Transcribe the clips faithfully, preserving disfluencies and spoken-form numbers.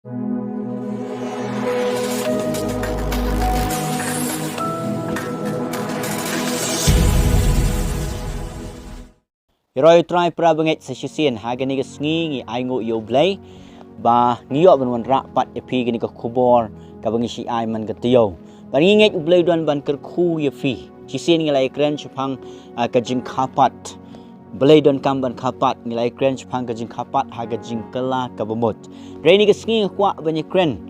Ïaroh ïa u Trai para bangeit sa shisien ha kane ka sngi ngi ainguh ïa u Blei ba ngi ïoh ban wanrah pat ïa phi kane ka khubor kaba ngi shu ai man ka taïew. Ba ngi ngeit u Blei u don ban kyrkhu ïa phi. Shisien ngi la ïakren shaphang, ah, ka jingkha pat. Blei donkam ban kha pat, ngi la ïakren shaphang ka jingkha pat ha ka jingkylla kaba mut. Hynrei kane ka sngi nga kwah ban ïakren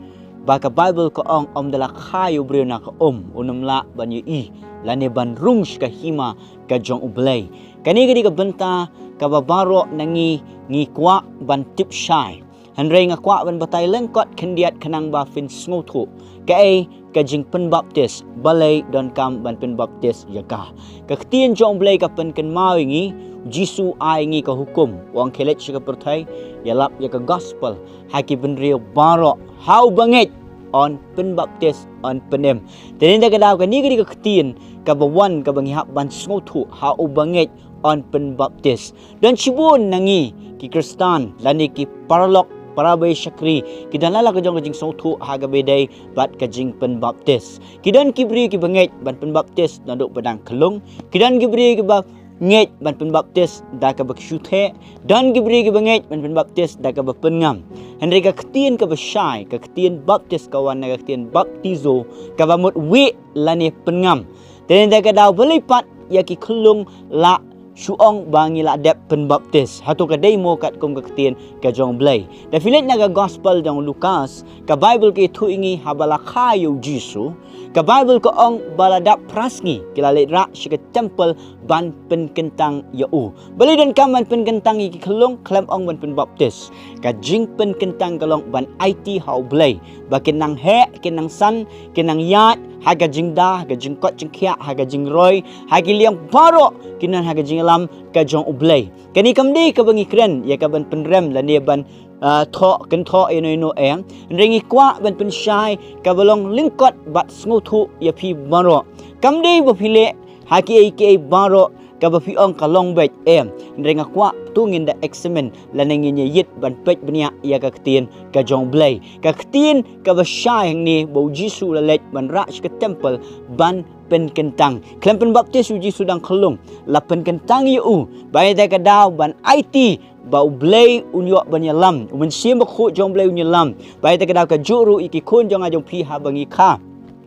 ba ka Baibl ka ong, ym da la kha ïa u briew na ka um un ym lah ban ïohi lane ban rung sha ka hima ka jong u Blei. Kane ka dei ka bynta kaba baroh na ngi ngi kwah ban tip shai. Hynrei nga kwah ban batai lyngkot khyndiat khnang ba phin sngewthuh kaei ka jingpynbaptis, balei donkam ban pynbaptis ïa ka. Ka ktien jong u Blei ka pynkynmaw ïa ngi, u Jisu u ai ïa ngi ka hukum, u ong khie leit sha ka pyrthei, ïalap ïa ka gospel ha ki briew baroh, ha u bangeit yn pynbaptis, yn pynim. Te nangta ka daw kane ka dei ka ktien kaba wan kaba ngi hap ban sngewthuh, ha u bangeit yn pynbaptis. Don shibun na ngi ki Khristan lane ki paralok, para bishakri, ki don la la ka jong ka jingsngewthuh ha kaba ïadei bad ka jingpynbaptis. Ki don ki briew kiba ngeit ban pynbaptis naduh ba dang khyllung. Ki don ki briew kiba ngeit ban pynbaptis da kaba ki shu theh. Don ki briew kiba ngeit ban pynbaptis da kaba pynngam. Hynrei ka ktien kaba shai, ka ktien baptis ka wan na ka ktien baptizo, kaba mut wieh lane pynngam. Te nangta ka daw balei pat ïa ki khyllung la shu ong ba ngi la dep pynbaptis? Hato ka dei mo katkum ka ktien ka jong u Blei? Da phi leit na ka gospel jong u Lukas, ka Baibl ka ïathuh ïa ngi haba la kha ïa u Jisu, ka Baibl ka ong ba la dap phra sngi ki la leit rah sha ka templ ban pynkyntang ïa u. Balei donkam ban pynkyntang ïa ki khyllung khlem ong ban pynbaptis? Ka jingpynkyntang ka long ban aiti ha u Blei ba kin nang heh, kin nang san, kin nang ïaid ha ka jingda, ha ka jingkoit jingkhiah, ha ka jingroi, ha ki liang baroh kin don ha ka jingïalam ka jong u Blei. Kane kam dei kaba ngi kren ïa ka ban pynrem lane ban, ah, thoh, kynthoh ïano ïano, eh. Hynrei ngi kwah ban pynshai kaba long lyngkot bad sngewthuh ïa phi baroh. Kam dei ba phi leh ha kiei kiei baroh kaba phi ong ka long beit, em. Hynrei nga kwah to ngin da examine lane ngin ïa ïit ban peit bniah ïa ka ktien ka jong u Blei. Ka ktien kaba shai hangne ba u Jisu u la leit ban rah sha ka templ ban pynkyntang. Khlem pynbaptis u Jisu dang khyllung, la pynkyntang ïa u. Ba ïa ka daw ban aiti ba u Blei un ïoh ban ïalam, u Mynsiem Bakhuid jong u Blei un ïalam. Ba ïa ka daw kajuh ruh ïa ki khun jong nga jong phi haba ngi kha,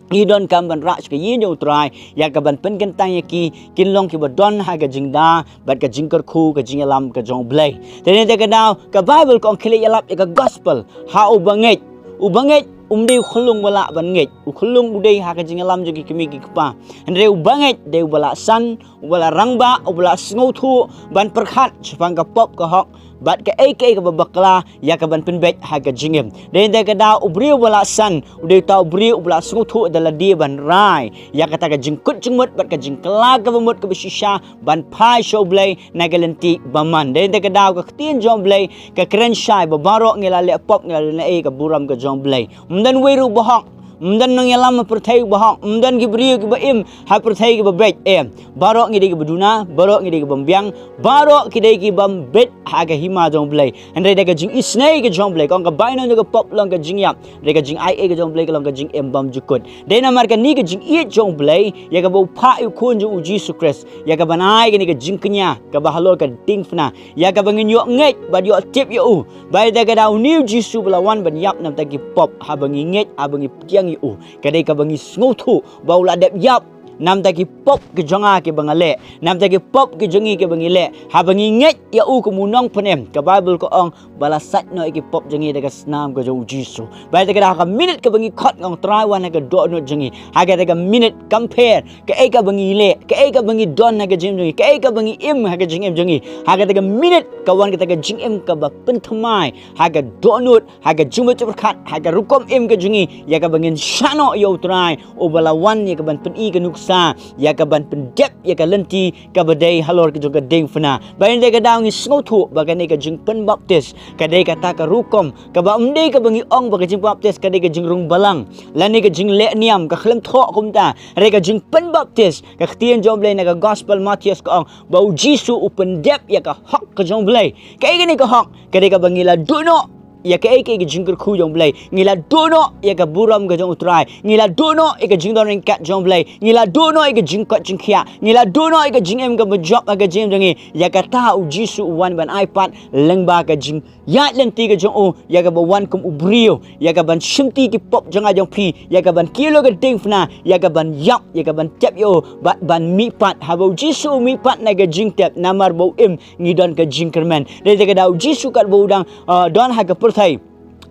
ngi donkam ban rah sha ka ïing jong u Trai ïa ka ban pynkyntang ïa ki, kin long kiba don ha ka jingda bad ka jingkyrkhu, ka jingïalam ka jong u Blei. Te nangta ka daw ka Baibl ka ong khie leit ïalap ïa ka gospel ha u bangeit. U bangeit um dei u khyllung ba lah ban ngeit. U khyllung u dei ha ka jingïalam jong ki kmie ki kpa. Hynrei u bangeit dei uba la san, uba la rangbah, uba la sngewthuh ban pyrkhat shaphang ka pop ka hok bad kaei kaei kaba bakla ïa ka ban pynbeit ha ka jingim. Te nangta ka daw u briew uba la san u dei uta u briew uba la sngewthuh da lade ban rai ïa kata ka jingkut jingmut bad ka jingkylla kaba mut kaba shisha ban phai sha u Blei na ka lynti ba man. Te nangta ka daw ka ktien jong u Blei ka kren shai ba baroh ngi la leh pop, ngi la leh ei, ka burom ka jong u Blei. Ym don uwei ruh uba hok, ym don nongïalam ha pyrthei uba hok, ym don ki briew kiba im ha pyrthei kiba beit, em. Baroh ngi dei kiba duna, baroh ngi dei kiba biang, baroh ki dei kiba beit ha ka hima jong u Blei. Hynrei da ka jingisynei ka jong u Blei, ka ong ka bainong jong ka pop long ka jingïap, hynrei ka jingaiei ka jong u Blei ka long ka jingim bymjukut. Dei namar kane ka jingïeit jong u Blei ïa kaba u phah ïa u Khun jong u Jisu Khrist, ïa ka ban ai kane ka jingkñia kaba halor ka diengphna, ïa kaba ngin ïoh ngeit bad ïoh tip ïa u. Ba ïa ka daw une u Jisu ba la wan ban ïap na bynta ki pop, haba ngi ngeit, haba ngi pdiang ïa u, ka dei kaba ngi sngewthuh ba u la dep ïap na bynta ki pop ki jong nga kiba nga leh, na bynta ki pop ki jong ngi kiba ngi leh. Haba ngi ngeit ïa u kum u Nongpynim, ka Baibl ka ong ba la sait noh ïa ki pop jong ngi da ka snam ka jong u Jisu. Ba ïa ka daw ha ka minit kaba ngi khot, nga ong Trai wan ha ka dohnud jong ngi, ha kata ka minit kam pher kaei kaba ngi leh, kaei kaba ngi don ha ka jingim jong ngi, kaei kaba ngi im ha ka jingim jong ngi, ha kata ka minit ka wan kata ka jingim kaba pynthymmai ha ka dohnud, ha ka jingmut jingpyrkhat, ha ka rukom im ka jong ngi, ïa kaba ngin shah noh ïa u Trai uba la wan ïa ka ban pyni ka nuksa, ïa ka ban pyndep ïa ka lynti kaba dei halor ka jong ka diengphna. Ba ïa ka daw ngi sngewthuh ba kane ka jingpynbaptis ka dei kata ka rukom kaba ym dei kaba ngi ong ba ka jingbaptis ka dei ka jingrung balang lane ka jingleh niam, ka khlem thoh kumta. Hynrei ka jingpynbaptis, ka ktien jong u Blei na ka Gospel Mathaios ka ong ba u Jisu u pyndep ïa ka hok ka jong u Blei. Kaei kane ka hok? Ka dei kaba ngi la duh noh ïa kaei kaei ka jingkyrkhu jong U Blei. Ngi la duh noh ïa ka burom ka jong U Trai. Ngi la duh noh ïa ka jingdon ryngkat jong U Blei. Ngi la duh noh ïa ka jingkoit jingkhiah. Ngi la duh noh ïa ka jingim kaba jop ha ka jingim jong ngi. Ïa kata U Jisu u wan ban ai pat lyngba ka jingïaid lynti ka jong u, ïa kaban wan kum u briew, ïa kaban shimti ki pop jong nga jong phi, ïa kaban kiew ïa ka diengphna, ïa kaban ïap, ïa kaban tep ïa u, bad ban mihpat. Haba U Jisu u mihpat na ka jingtep, namar ba u im ngi don ka jingkyrmen. Dei te ka daw U Jisu katba u dang, ah, don ha ka pyrthei,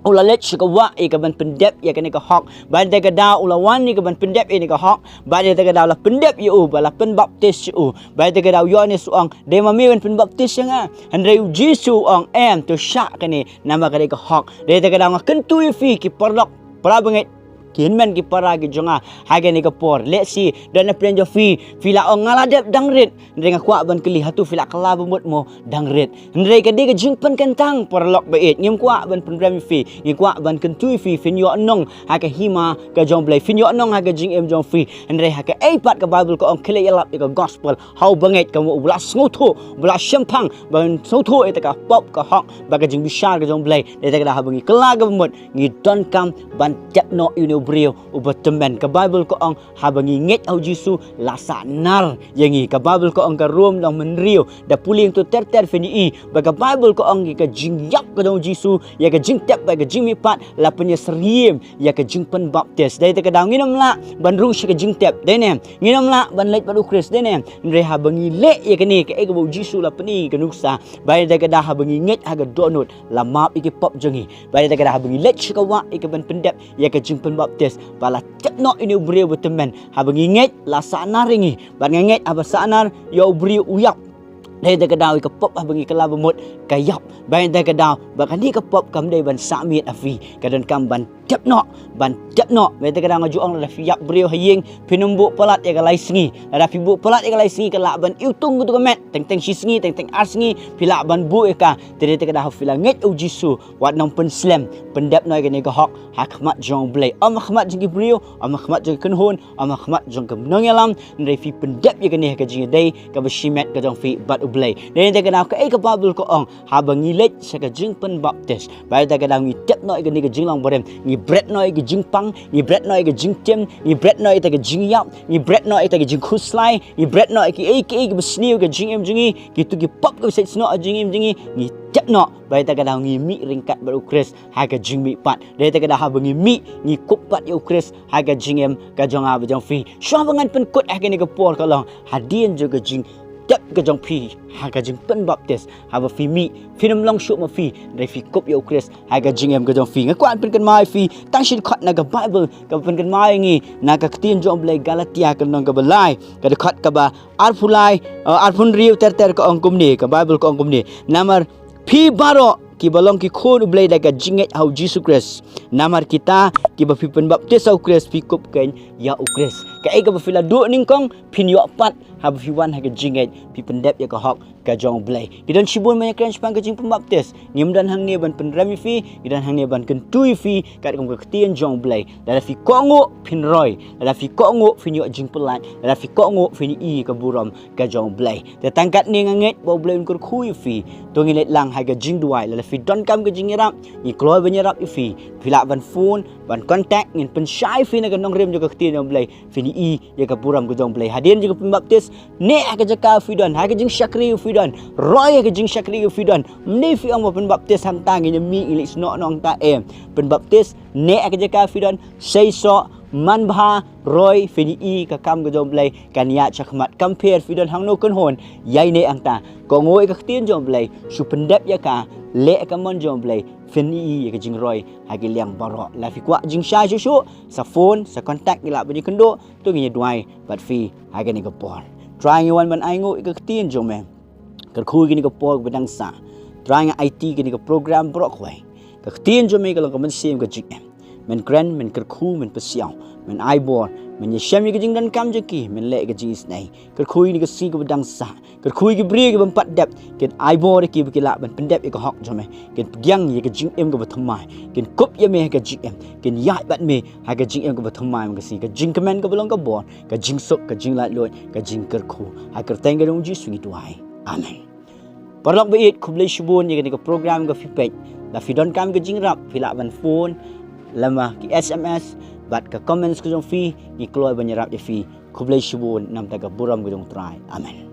u la leit sha ka wah ïa kaban pyndep ïa kane ka hok. Bad te ka daw u la wan ïa kaban pyndep ïa kane ka hok. Bad te ka daw la pyndep ïa u, ba la pynbaptis ïa u. Bad te ka daw Ïoannis u ong, dei ma me ban pynbaptis ïa nga? Hynrei U Jisu u ong, em, to shah kane, namar ka dei ka hok. Dei te ka daw nga kyntu ïa phi ki paralok, para bangeit, ki hynmen ki para ki jong nga ha kane ka por. Lehse don na pdeng jong phi, phi la ong nga la dep dang rit. Hynrei nga kwah ban kylli, hato phi la kylla ba mut mo? Dang rit. Hynrei ka dei ka jingpynkyntang, paralok ba ïeit, ngim kwah ban pynrem ïa phi, ngi kwah ban kyntu ïa phi, phin ïoh nong ha ka hima ka jong U Blei, phin ïoh nong ha ka jingim jong phi. Hynrei ha kaei pat ka Baibl ka ong, khie leit ïalap ïa ka gospel ha u bangeit, kum u ba la sngewthuh, u ba la shemphang, ban sngewthuh ïa kata ka pop ka hok bad ka jingbishar ka jong U Blei. Dei te ka daw haba ngi kylla kaba mut, ngi donkam ban tep noh ïa une u briew uba tymmen. Ka Baibl ka ong, haba ngi ngeit ha U Jisu, la sahnaraiñ ïa ngi. Ka Baibl ka ong, ka Rom lynnong hynriew, da pule hangto ter ter phin ïohi ba ka Baibl ka ong, ïa ka jingïap ka jong U Jisu, ïa ka jingtep bad ka jingmihpat, la pynïasyriem ïa ka jingpynbaptis. Dei te ka daw ngin ym lah ban rung sha ka jingtep, dei ne? Ngin ym lah ban leit bad U Khrist, dei ne? Hynrei haba ngi leh ïa kane, kaei kaba U Jisu u la pyni ka nuksa, bad dei te ka daw haba ngi ngeit ha ka dohnud, la map ïa ki pop jong ngi. Bad dei te ka daw haba ngi leit sha ka wah ïa kaban pyndep ïa ka jingpynbaptis, ba la tep noh ïa une u briew uba tymmen. Haba ngi ngeit, la sahnar ïa ngi. Bad nga ngeit haba sahnar ïa u briew u ïap. Dei te ka daw ïa ka pop haba ngi kylla ba mut, ka ïap. Bad dei te ka daw ba kane ka pop kam dei ban sah miet ha phi, ka donkam ban tep noh, ban tep noh. Bad dei te ka daw nga ju ong, lada phi ïap briew ha ïing, phin ym buh palat ïa ka lai sngi. Lada phi buh palat ïa ka lai sngi, ka lah ban iwtung kato ka met, teng teng shi sngi, teng teng ar sngi, phi lah ban buh ïa ka. Te dei te ka daw haba phi la ngeit ha U Jisu, wat nang pynslem, pyndep noh ïa kane ka hok ha khmat jong U Blei. Ym ha khmat jong ki briew, ym ha khmat jong ki kynhun, ym ha khmat jong ki nongïalam, hynrei phi pyndep ïa kane ha ka jingïadei kaba shimet ka jong phi bad U Blei. Dei te ka daw kaei ka Baibl ka ong, haba ngi leit sha ka jingpynbaptis, bad dei te ka daw ngi tep noh ïa kane ka jinglong barim, ngi bret noh ïa ka jingpang, ngi bret noh ïa ka jingtim, ngi bret noh ïa ka jingïap, ngi bret noh ïa ka jingkhuslai, ngi bret noh ïa kiei kiei kiba sniew ha ka jingim jong ngi, kito ki pop kiba sait snoh ha ka jingim jong ngi, ngi tep noh, bad dei te ka daw ngi mih ryngkat bad U Khrist ha ka jingmihpat. Dei te ka daw haba ngi mih, ngi kup pat ïa U Khrist ha ka jingim ka jong nga bad jong phi. Shuwa ba ngan pynkut ha kane ka por, ka long hadien jong ka jingtep ka jong phi ha ka jingpynbaptis, haba phi mih, phin ym long shuh ma phi, hynrei phi kup ïa U Khrist ha ka jingim ka jong phi. Nga kwah ban pynkynmaw ïa phi tang shi dkhot na ka Baibl kaba pynkynmaw ïa ngi na ka Ktien jong U Blei, Galatia ka lynnong kaba lai, ka dkhot kaba arphew lai, eh, arphew hynriew ter ter, ka ong kumne, ka Baibl ka ong kumne: Namar phi baroh kiba long ki khun U Blei da ka jingngeit ha U Jisu Khrist. Namar kita kiba phi pynbaptis ha U Khrist, phi kup kein ïa U Khrist. Kaei kaba phi la duh nyngkong, phin ïoh pat haba phi wan ha ka jingngeit, phi pyndep ïa ka hok ka jong U Blei. Ki don shibun ban ïakren shaphang ka jingpynbaptis. Ngim don hangne ban pynrem ïa phi, ngi don hangne ban kyntu ïa phi katkum ka Ktien jong U Blei. Lada phi kohnguh, phin roi. Lada phi kohnguh, phin ïoh jingpyllait. Lada phi kohnguh, phin ïohi ïa ka burom ka jong U Blei. Te tang katne nga ngeit ba U Blei un kyrkhu ïa phi. To ngin leit lang ha ka jingduwai. Lada phi donkam ka jingïarap, ngi kloi ban ïarap ïa phi. Phi lah ban phone, ban contact, ngin pynshai ïa phi na ka nongrim jong ka Ktien jong U Blei, phin ïohi ïa ka burom ka jong U Blei. Hadien jong ka pynbaptis, neh ha ka jaka ba phi don, ha ka jingshakri ba phi don, roi ha ka jingshakri ba phi don. Ym dei phi ong ba pynbaptis hangta ngin ïa mih, ngin leit snoh noh hangta, em. Pynbaptis, neh ha ka jaka ba phi don, sei soh, man bha, roi, phin ïohi ïa ka kam ka jong U Blei kan ïaid shakhmat. Kam pher phi don hangno kynhun, ïaineh hangta. Kohnguh ïa ka Ktien jong U Blei, shu pyndep ïa ka, leh ïa ka mon jong U Blei, phin ïohi ïa ka jingroi ha ki liang baroh. Lada phi kwah jingshai shuh shuh, sa phone, sa contact, ngi lah ban ïakynduh, to ngin ïaduwai bad phi ha kane ka por. Trai, ngi wan ban ainguh ïa ka Ktien jong me. Kyrkhu ïa kane ka por kaba dang sah. Trai, nga aiti ïa kane ka program baroh kawei. Ka Ktien jong me ka long ka mynsiem ka jingim. Men kren, men kyrkhu, men pynsiaw, men ai bor, men ïashem ïa ka jingdonkam jong ki, men leh ïa ka jingisynei. Kyrkhu ïa kane ka sngi kaba dang sah. Kyrkhu ïa ki briew kiba ym pat dep, kin ai bor ïa ki ba ki lah ban pyndep ïa ka hok jong me. Kin pdiang ïa ka jingim kaba thymmai. Kin kup ïa me ha ka jingim. Kin ïaid bad me ha ka jingim kaba thymmai man ka sngi. Ka jingkmen kaba long ka bor, ka jingsuk, ka jinglaitluid, ka jingkyrkhu. Ha ka kyrteng ka jong U Jisu ngi duwai. Amen. Paralok ba ïeit, khublei shibun ïa kane ka program kaba phi peit. Lada phi donkam ka jingïarap, phi lah ban phone, lem bad ki S M S, bad ka comments ka jong phi, ngi kloi ban ïarap ïa phi. Khublei shibun namar ka burom ka jong U Trai. Amen.